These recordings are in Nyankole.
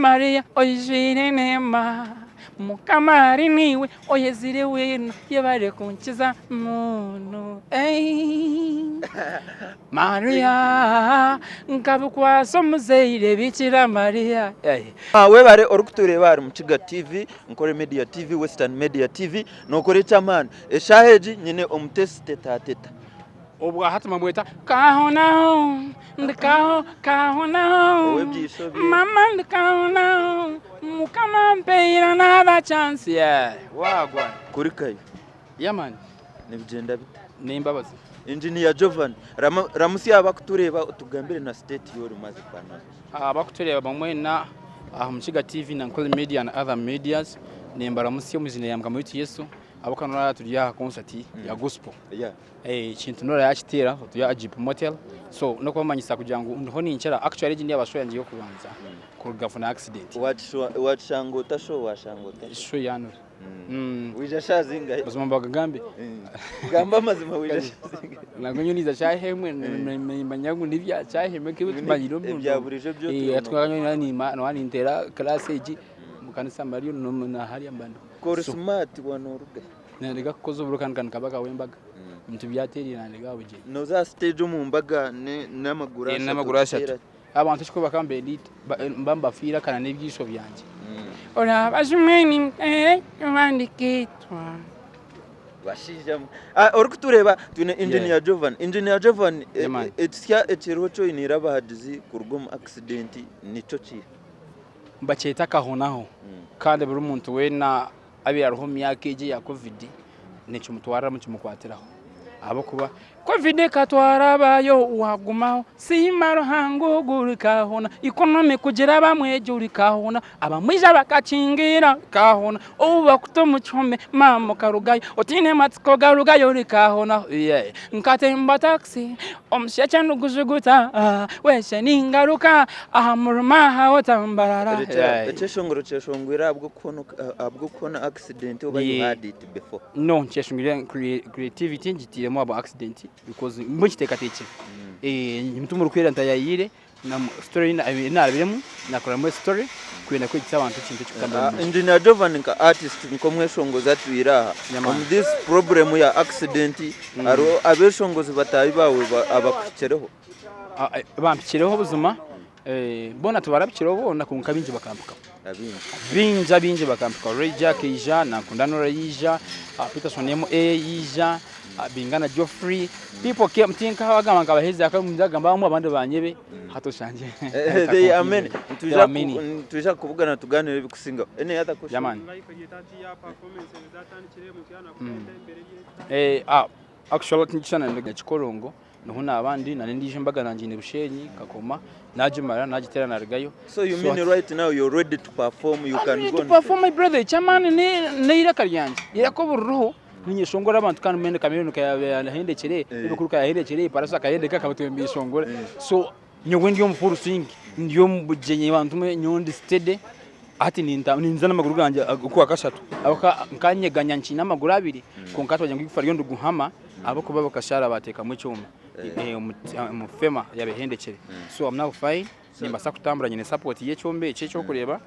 Mariya oijwire eneema, Mukama ari naiwe, oyezire weena, yebare kunkiza muntu. Mariya, nkabikwasa omuzaire Bikira Mariya. Webare orikutureeba ahari Mukiga TV, Nkore Media TV, Western Media TV, nokora eky'amaani. Eshaaha egi nyine Omutesi Tetateta. Obwa hati bamweta Kahonaho, ndi kaho, kahonaho, Ow'ebyisho bye. mama ndi kahonaho, Mukama ampeire another chance, yeah, wagwan. Kurikayo. Yeah man. Nibigyenda bita? N'embabazi. Engineer Jovan, rama, ramutsya abakutureeba otugambire na state ei orimu as per now. Abakutureeba mwena aha Mukiga TV na Nkole Media and other medias, nimbaramutsya omu iziina rya Mukama waitu Yesu. Ahabw'okuba turi aha concert ya gospel. Yeah. Ekintu Nora yakiteera turi aha Jeep Motel so n'okubamanyisa kugira ngu ndiho ninkira actually egi niyo show yangye y'okubanza kuruga nfuna accident. Wakishanga ota show washanga ota show? Show ya Nora. Waija shaaha zingahi? Mazima mbagagambe? Gamba amazima waija shaaha zingahi? Nangwa nyowe ninza shaaha emwe nimanya ngu n'ebya shaaha emwe nk'ebi tumanyire omu Ebya buriijo ebi Noba ninteera class egi omukanisa mbariyo na hariya mba ndiho. Kori smart wanoruga. Nandega kukoza oburo kandi kandi kabaka w'embaga. Ebintu byateerire nandega aha bugyenyi. Noza aha stage omu mbaga n'amaguru ashatu. N'amaguru ashatu. Abantu ekikuru bakaba nibenda mba mbafiire akana n'ebyisho byangye. Orabajumwe nimwe bandikitwa. Bashaija mwe. Orikutureeba twine Engineer Jovan. Engineer Jovan, ekisya ekiriho eki oiniire abahagizi kuruga omu accident nikyo kiiha? Nibakyeta akahonaho kandi buri muntu weena abaire ariho omu myaka egi eya Covid nikimutwariramu nikimukwatiraho ahabw'okuba Covid ekatwara abaayo waagumaho siima Ruhanga ogu orikahona, economy kugira abamwe egi orikahona, abamwija bakakingira orikahona, obu bakuta omu kihome maama okarugayo otaine matsiko garugayo orikahona, nkatemba takisi omushekye nigujuguta weshe ningaruka aha murimo aha otambarara. Ekyeshongoro kyeshongwire ahabw'okuhona accident oba you had it before? No kyeshongwire creativity ngitiiremu ahabwa accident because mbwenu nkiteekateekire. Omutima orikwera ntayayiire na story ei naarabiremu naakoramu story kwenda kwegyesa abantu ekintu ekirikutambura omu maisho. Engineer Jovan nka artist nk'omweshongozi atwire aha omu this problem ya accident hariho abeshongozi bataahi baawe abakuhikireho? Bampikireho buzima Boona tibarabikireho boona kwonka abaingi bakampikaho. Baingi abaingi bakampikaho. Ray G akaija, Nankunda Norah yaija, Peterson MA yaija, Bingana Geoffrey. People came, tinkabagamba nkabaheza nagamba abamwe abandi banyebe hati oshangye. They are many. Nitwija kukubugana tuganire ebikusingaho. Any other question? Yeah man. Actually tinkishushana na Kikorongo. Niho naaba ndi na n'endiijo embaga nangye Bushenyi, Kakoma, naagimara naagiteera naarugayo. So you mean right now you're ready to perform, you I'm can ready go to on perform my brother, eky'amaani n'eiraka ryangye, eiraka obu ririho ninyeshongora abantu kandi mbwenu Chameleone kayahendekire, Ebikuru kayahendekire, Pallaso akahendeka akaba twembi-shongora. So nyowe ndi omu full swing, ndi omu bugyenyi bantu mwe nyowe ndi steady, hati ninza n'amaguru gangye okwakashatu ahabw'okuba nkanyeganya nkiine amaguru abiri kwonka hati wagira ngu eigufa ryo niriguhama ahabw'okuba bakashara bateekamu ekyoma omu femur yaaba ehendekire so I'm now fine nimbaasa kutambura nyine support y'ekyoma eki eky'okureeba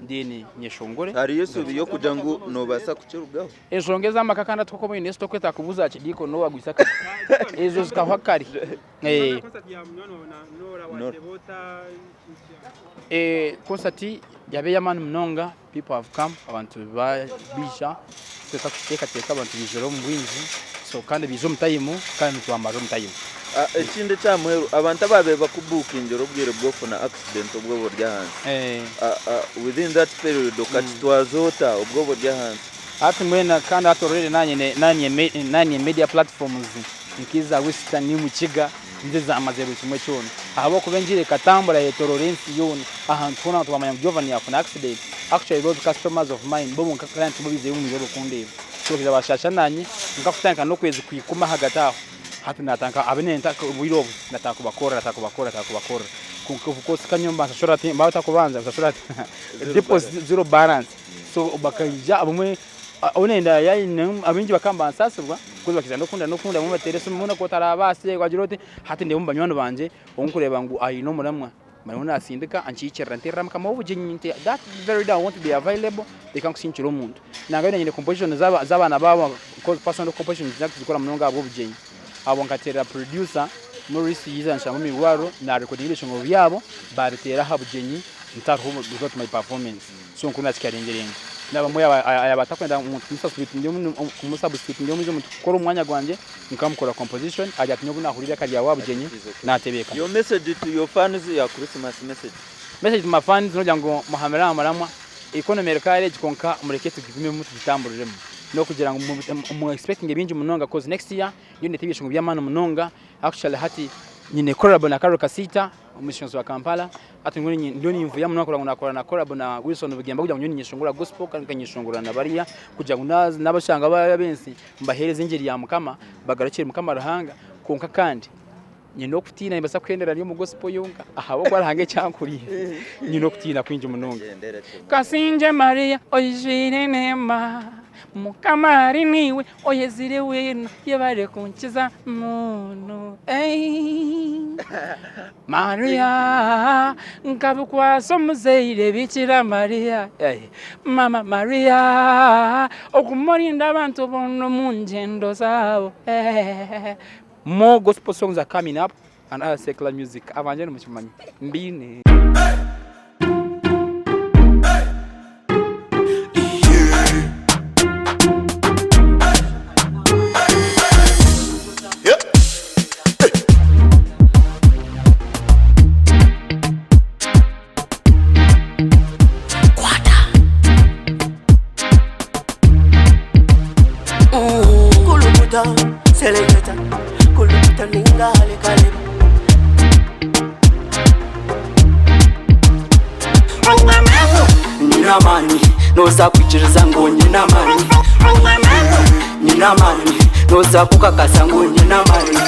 then nyeshongore. Hariyo esuubi y'okugira ngu noobaasa kukirugaho? Enshonga ez'amaka kandi hati nk'oku oine sitoka etakubuza aha kidiikoni n'obu wagwisa akagwe ezo zikahwa kare. Concert yaba ey'amaani munonga, people have come, abantu baija, tweta kuteekateeka abantu baizire omu bwingi, so kandi baija omu tayimu kandi nitwamarira omu tayimu. Ekindi ekya muheru, abantu abaabaire bakubukingira obwire bw'okufuna accident obwo buri ahansi, within that period okakitwaza ota obwo buri ahansi? Hati mbwenu kandi hati already naanye media platforms nk'iza Western Mukiga nizo ezamazire buri kimwe kyona ahabw'okuba enjiri ekatambura yetoroora ensi yoona ahantu hoona abantu bamanya ngu Jovan yafuna accident actually those customers of mine bo bonka clients bo baizireyo omwiraro kundeeba so baija bashasha nanye nkakutandika n'okwezi kwikumi ahagati aho hati natandika obwire obu natandika kubakorra natandika kubakorra natandika kubakorra kwonka of course kanyowe nibansashura batakubanza nibashashura deposit zero balance so bakaija abamwe Abaingi bakaba nibansaasibwa ahabw'okuba bakiija n'okunda n'okunda bamwe bateera esimu mbwenu ku otarabaase wagira oti hati ndeeba omu banywani bangye ou nkureeba ngu aine omuramwa. Manya nasindika ankiikirira nteerera mukama w'obugyenyi nti that very day I won't be available reka nkusindikire omuntu. Nangwa nyine composition z'abaana baabo coz personal composition tindikuzikora munonga ahabw'obugyenyi. Abo nkateerera producer Maurice yaija yanshanga omu irwariro narekodinga ebyeshongoro byabo baabiteera aha bugyenyi ntariho without my performance so nkuru nakikarengyerengye. Nabamwe yaaba atakwenda ngu kumusubstitutinga ondiijo muntu kukora omu mwanya gwangye nkamukora composition agira ati nyowe obu nahurira eiraka ryawe aha bugyenyi natebeekana. Your message to your fans ya Christmas message. Message to my fans nogira ngu muhamire aha muramwa, economy eri kare egi kwonka mureke tugigumemu tugitamburiremu nokugira ngu mu expectinge bingi munonga coz next year nyowe nindeta ebyeshongo byamaani munonga actually hati nyine collabo na Karole Kasita omushonzi wa Kampala hati ndiyo ninvuya munonga kureba ngu nakora na collabo na Wilson Bugembe kugira ngu nyowe ninyeshongora gospel kandi nkanyeshongora na bariya kugira ngu nabashanga ab'ensi mbahereze engiri ya mukama bagarukire mukama Ruhanga kwonka kandi Nyine okutiina nimbaasa kuhendera ndi omu gospel yonka ahabw'okuba Ruhanga eki ankoriire nyine okutiina kwingi munonga. Kasingye Maria oijwire eneema Mukama ari naiwe oyezire weena yebare kunkiza muntu Maria nkabikwasa omuzaire Bikira Maria Mama Maria ogume orinde abantu boona omu ngyendo zaabo. More gospel songs are coming up and other secular music abangye nimukimanya mbiine. Kulukuta, seleketa, kulukuta ninga halekaleba. Nyine amaani noza kwikiriza ngu nyine amaani Nyine amaani noza kukakasa ngu nyine amaani.